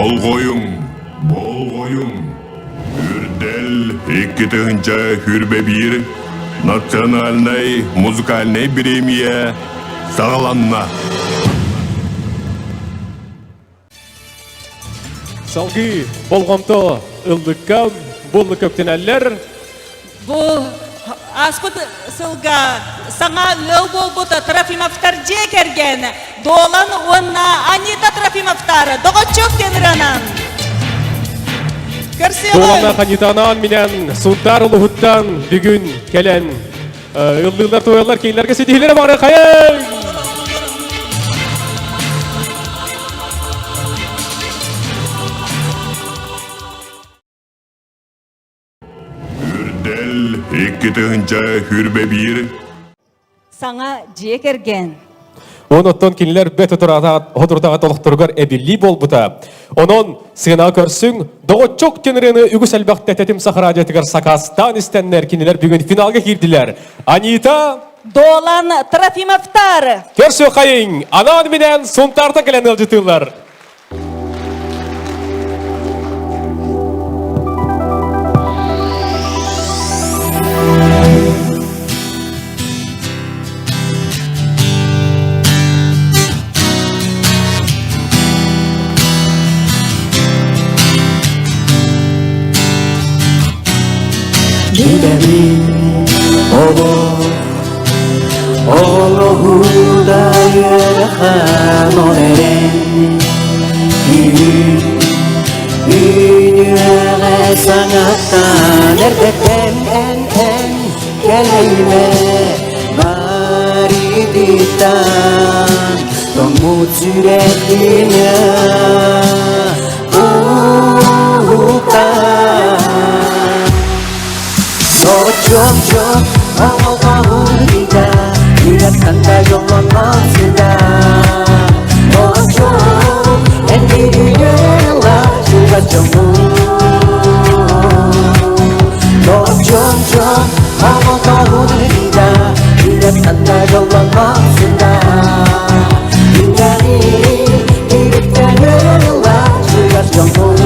Болҕойуҥ, болҕойуҥ! Үрдэл 2021 национальнай музыкальнай бириэмийэ саҕаланна! Салгыы болҕомто ыллыкка буллукка үктэнэллэр. Бу ааспыт сылга саҥа ыал буолбут Трофимовтар дьиэ кэргэн Дуолан уонна Анита Трофимовтар доҕоччук диэн ырыанан Дуолана Анитанаан минэн Сунтаар улуһуттан бүгүн кэлэн ыллыылар туойаллар кинилэргэ ситиһилэрэ бары хайын! Үрдэл 2021 Саҥа дьиэ кэргэн. Онон кинилэр бэт отурдаҕат олохторугар эбиллии буолбута. Онон сыанаҕа көрсүҥ, доҕоччук диэн ырыаны үгүс элбэхтэ Тэтим Саха радиотыгар сакаастаан истэннэр кинилэр бүгүн финалга киирдилэр. Анита Дуолан Трофимовтар. Көрсүөххэйиҥ, анаан-минээн Сунтаартан кэлэн ыалдьытыыллар. Билэбин олох Олоһууда үөрэхэн ол эрэн Түүн үүнүөҕэ саҥаттан эрдэттэн эн эн кэлэйимэ Барититтан тоҥмут сүрэхпинэ уһуктан Чоп-чоп, оҕоҕоһуйда, Үрэххэнтэ дьоллонмасыда. Чоп, эн бииргүнүла чугас дьоммун. Чоп-чоп, оҕоҕоһуйда, Үрэххэнтэ дьоллонмасыда. Үрэҕи бииртэн ыла чугас дьоммун.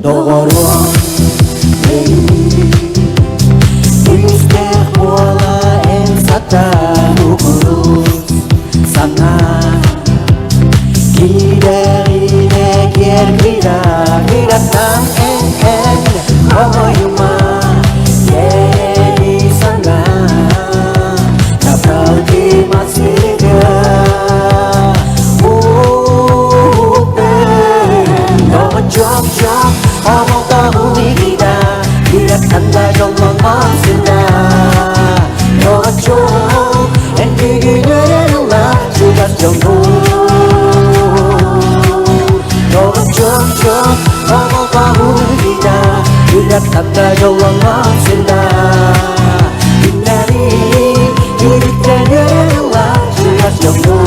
Доҕоруом, күүстээх буола эн сатаан угурус санаа Киирэҕинэ киэр кыра кыраттан эн эн хомойума кэри санаа таптал кыымасыга Доҕоччуок омолтоһун игида Күрэхтэн да дьоллонмасыда Доҕоччуок эн бүгүн өрөр ыла чугас дьоҥҥун Доҕоччуок омолтоһун игида Күрэхтэн да дьоллонмасыда Күннэри күрүттэн өрөр ыла чугас дьоҥҥун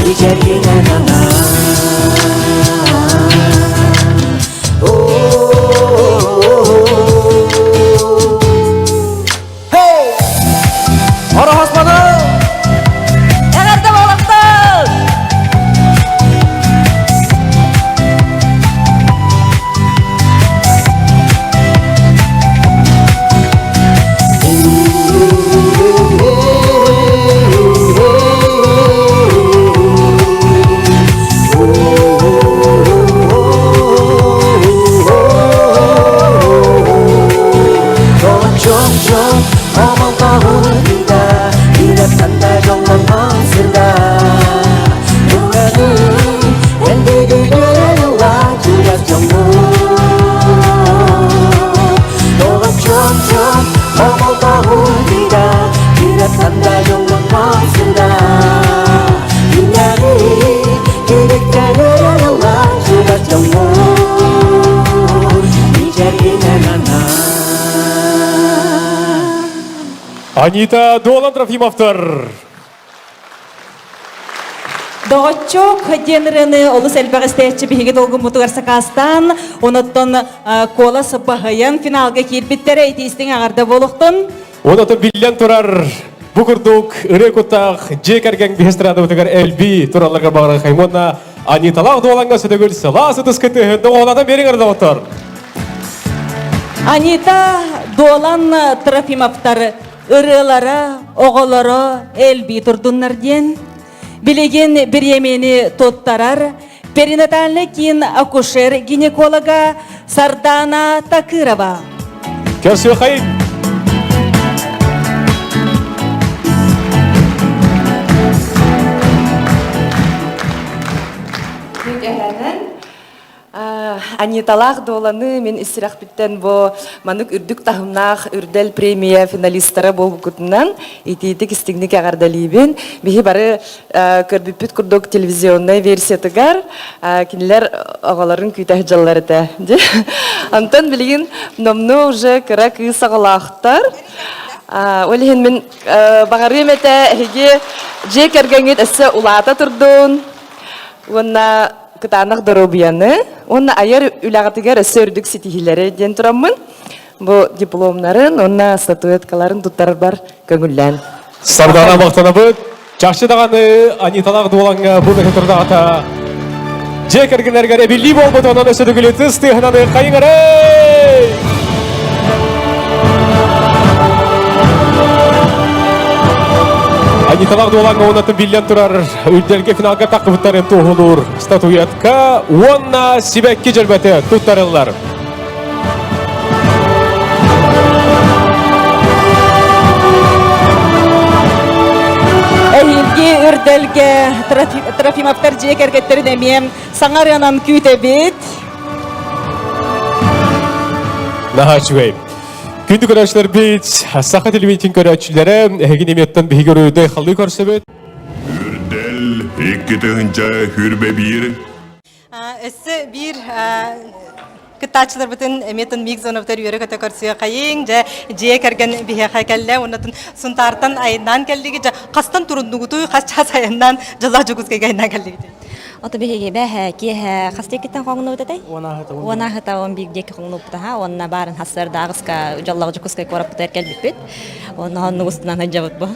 Ичэргинэн анаа Ороһоспону! Эҕэрдэ буолуохтун! Анита Дуолан Трофимовтар. Доҕоччук диэн ырыаны олус элбэх истээччи биһиги долгуммутугар сакаастаан, онуттан куолас баһыйан финалга киирбиттэрэ итиистиҥ аҕарда буолуохтун. Онотон биллэн турар, бу курдук ырыа куттаах дьиэ кэргэн биһи эстрадабытыгар элбии туралларга баҕарыахайым уонна Аниталаах Дуолаҥҥа сөтөгүл сылаас ытыскы тыаһын доҕуһулатан биэриҥ эрэ доҕоттор. Анита Дуолан Трофимовтар ырыалара, оҕолоро элбии турдуннар диэн билигин бириэмийэни туттарар перинатальный киин акушер-гинеколога Сардана Такырова. Көрсүөхайын! Аниталаах Дуоланы мин ис-сүрэхпиттэн бу маннык үрдүк таһымнаах Үрдэл премия финалистара буолбуккутунан итиитик истиҥник эҕэрдэлиибин. Биһи бары көрбүппүт курдук телевизионнай версиятыгар кинилэр оҕолорун күүтэ сылдьаллар этэ. Онтон билигин номнуо уже кыра кыыс оҕолоохтор. Ол иһин мин баҕарыам этэ эһиги дьиэ кэргэҥҥит өссө улаата турдун уонна кытаанах доруобуйаны уонна айар үлэҕитигэр өссө үрдүк ситиһиилэри диэн тураммын бу дипломнарын уонна статуэткаларын туттарарбар көҥүллээн. Сардаана махтанабыт. Чахчы даҕаны Аниталаах Дуолаҥҥа бу бэһи турдаҕата дьиэ кэргэннэригэр эбиллии буолбут онон өссө төгүл ытыс тыаһынан хайыҥ эрэй! Аниталаах Дуолаҥҥа уонатын биллэн турар үрдэлгэ финалга таххыбыттарын туоһулуур статуэтка уонна сибэкки дьөрбөтө туттарыллар. Эһиилги үрдэлгэ Трофимовтар дьиэ кэргэттэрин эмиэ саҥа ырыанан күүтэбит. Наһаа үчүгэй. Күндү көрөөччүлэрбит, Саха телевидениетин көрөөччүлэрэ, эһигин эмиэттэн биһиги өрөөдө халыы көрсөбүт. Үрдэл 2021 Өссө биир кыттааччыларбытын эмиэ тын миг зонабытар үөрэ-көтө көрсүөхайыҥ. Дьэ, дьиэ кэргэн биһиэхэ кэллэ. Уонна Сунтаартан айаннаан кэллигит. Дьэ, хастан туруннугутуй, хас чаас айаннаан дьыллаах Дьокуускайга айаннаан кэллигит? Ото биһиги бэһэ киэһэ хас диэкиттэн хоҥнубут этэй? Уон аһыта 11 диэки хоҥнубут уонна баарын хассарда аҕыска дьоллоох Дьокуускай куораппытыгар кэлбиппит. Уонна оннугустунан сылдьабыт бу.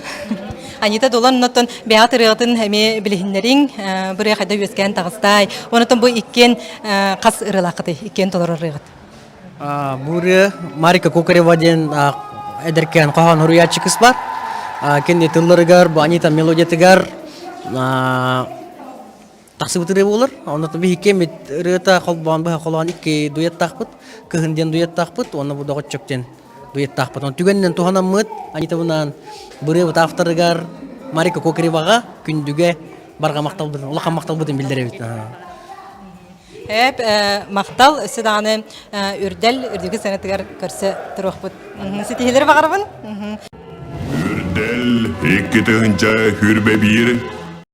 Анита Дулан оннуттан бэйэҕит ырыаҕытын эмиэ билиһиннэриҥ, бырыа хайда үөскээн таҕыстай. Оннуттан бу иккиэн хас ырыалааххытый? Иккиэн толорор ырыаҕыт. Бу ырыа Марика Кокарева диэн эдэркээн хоһоон суруйааччы кыс бар. Кини тылларыгар, бу Анита мелодиятыгар тахсыбыт ырыа буолар. Онно биһикки эмит ырыата холбоон быһа холоон икки дуэттаахпыт. Кыһын диэн дуэттаахпыт уонна бу доҕоччук диэн дуэттаахпыт. Онон түгэнинэн туһанаммыт Анитабынаан бырыабыт авторыгар Марика Кокареваҕа күндүгэ барҕа махталбытын, улахан махталбытын биллэрэбит. Эп махтал өссө даҕаны үрдэл үрдүкү сыанатыгар көрсө туруохпут. Ситиһиилэри баҕарабын. Үрдэл 2021.